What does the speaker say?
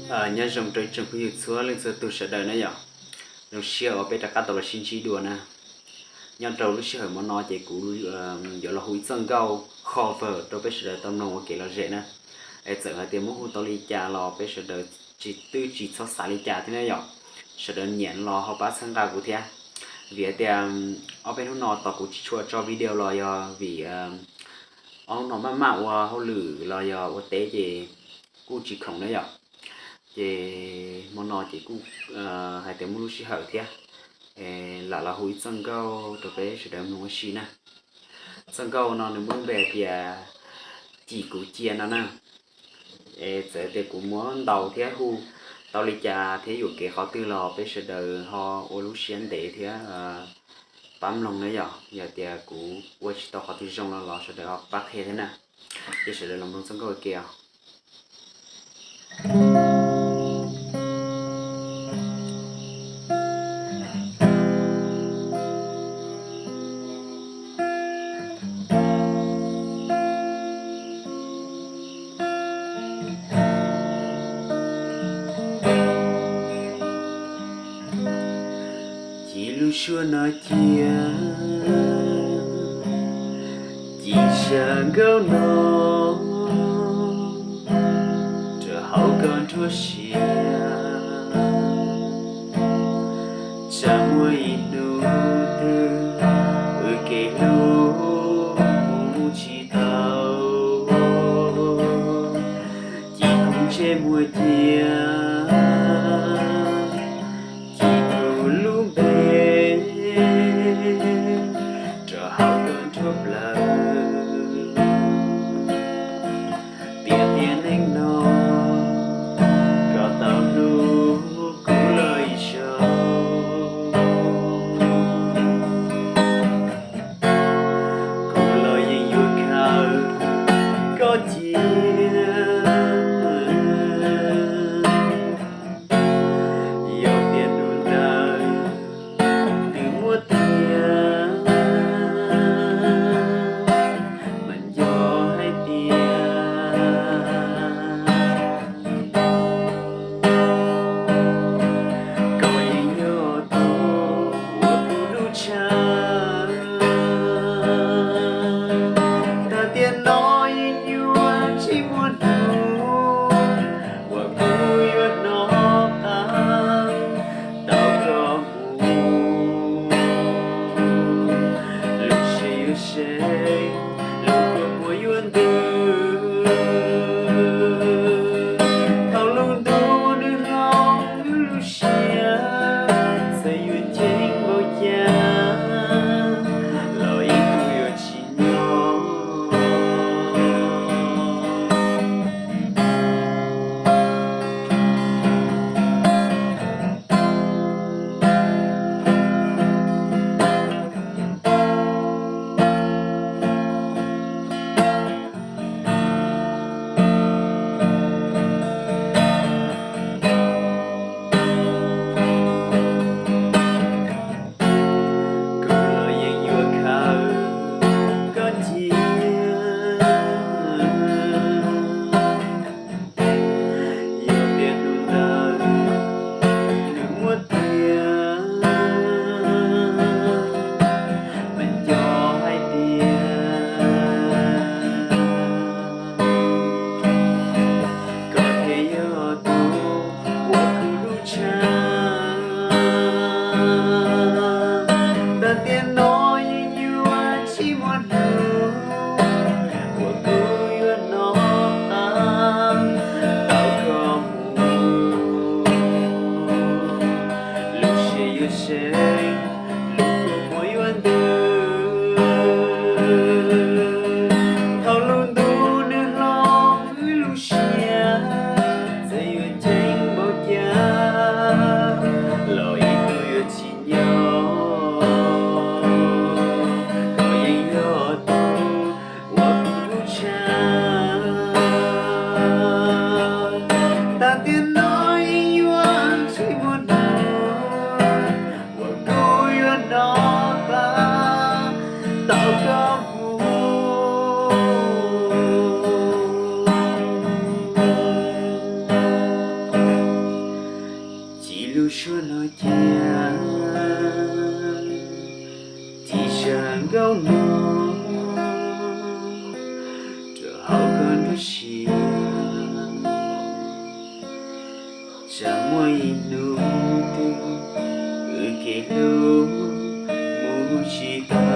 Nyob zoo rau ib tsoom phooj ywg txhua leej txhua tus sawv daws na yom. Zoo siab uas peb rov qab tau los sib ntsib dua na. Nyob rau lub sij hawm hmo no ces kuv yuav los hu ib txoj nkauj cover rau peb sawv daws tau mloog ua kev lom zem na. Es txawm hais tias muab hu tau li cas los peb sawv daws tsis, twb tsis txhob xav li cas thiab na yom. Sawv daws nyiam los ho pab txhawb nqa kuv thiab. Vim hais tias ob peb hnub no tos kuv tsis tshua tso video los yog vim ob hnub no maj maj ua hauj lwm los yog ua teb ces kuj tsis khoom na yom. Ces hmo no ces kuj hais tias muaj lub sij hawm thiab, lam los hu ib txoj nkauj rau peb sawv daws mloog ua si na. Txoj nkauj no nws muaj lub npe hais tias Cim Kuv Cia no na. Es txawm tias kuv muab ntaus thiab hu tau li cas thiab yuam kev qhov twg los peb sawv daws ho ua lub siab ntev thiab pab mloog na yom. Yog tias kuv ua tsis tau qhov twg zoo no los sawv daws ho pab qhia thiab na. Ces sawv daws los mloog txoj nkauj ua ke os. Cim lub suab no cia, cim zaj nkauj no rau hauv koj nruab siab. Tsam muaj ib hnub twg wb kev hlub mus tsis tau, cim kuv ntsej muag cia, cim kuv lub npe rau hauv koj nruab plawv. Tiam tiam neej no koj tau hlub kuv los ib zaug, kuv los yeej yuav khaws koj cia. Yog tias hnub ntawd twb muab tiag, mas nco hais tias koj yeej yog tus uas kuv lub tshav. Tag tiam no yeej yuav tsis muaj hnub uas kuv yuav hnov qab tau koj mus. Lub siab yuav seev, lub kua muag yuav ntws. Thaum lub ntuj nws hlob wb lub siab, txawm yuav ceev npaum cas los ib tug yuav tsis nyob. Kuv los yeej yuav khaws koj cia. Yog tias hnub ntawd nws muab tiag, mas nco hais tias koj thiaj yog tus uas kuv lub tshav. Tag tiam no yeej yuav tsis muaj hnub uas kuv yuav hnov qab tau koj mus. Lub siab yuav seev, lub kua muag yuav ntws. Thaum lub ntuj nws hlob wb lub siab, txawm yuav Suav los cas tsis tsa nkauj no rau hauv koj nruab siab. Tsam muaj ib hnub twg wb kev hlub mus tsis tau.